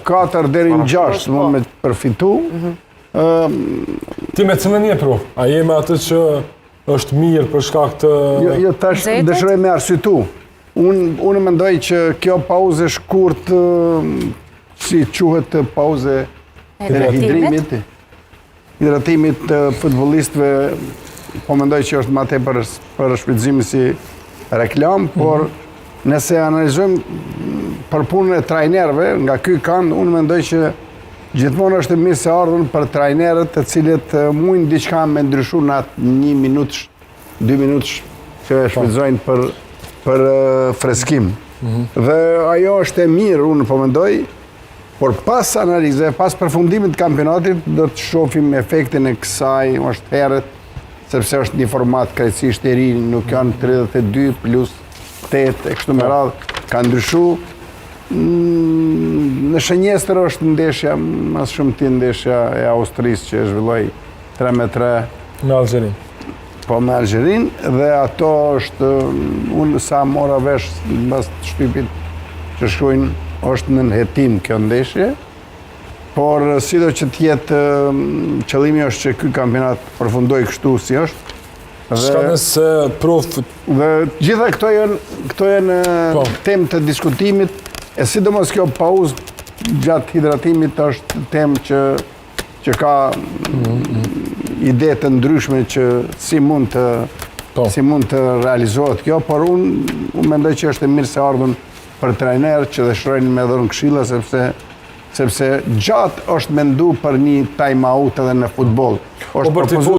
4 deri në 6 mund me përfitu. Ti me cilën je pro? A je me atë që është mirë për shkak të... Jo, jo tash Nxehtet? dëshiroj me arsytu. Unë unë mendoj që kjo pauzë e shkurt ë, si quhet pauzë e Hidratimit. hidrimit, hidratimit të futbollistëve, po mendoj që është ma tepër për shfrytëzimin si reklam, por nëse analizojmë për punën e trajnerëve nga ky kand, unë mendoj që gjithmonë është e mirë se ardhur për trajnerët të cilët eh, mujnë diçka me ndryshu në atë një minutësh, dy minutësh që e shfrytëzojnë për për eh, freskim. Dhe ajo është e mirë, unë po mendoj, por pas analize, pas përfundimit të kampionatit, do të shohim efektin e kësaj, është herët, sepse është një format krejtësisht i ri, nuk janë 32 plus 8 e kështu me radhë, ka ndryshu. Mm, Në shënjestër është ndeshja, më shumë ti ndeshja e Austrisë që e zhvilloi 3 me 3 Me Algjerin. po me Algjerin dhe ato është unë sa mora vesh mbas shtypit që shkruajnë është nën hetim kjo ndeshje. Por sido që të jetë mm, qëllimi është që ky kampionat përfundoj kështu si është. Shka Dhe, nëse prof dhe gjitha këto janë këto janë Po. temë të diskutimit, e sidomos kjo pauzë gjatë hidratimit është temë që që ka ide të ndryshme që si mund të Po. si mund të realizohet kjo, por unë unë mendoj që është e mirë se ardhun për trajner që dëshirojnë me dhënë këshilla sepse sepse gjatë është mendu për një time out edhe në futboll. Është Po, për propozu tifozët.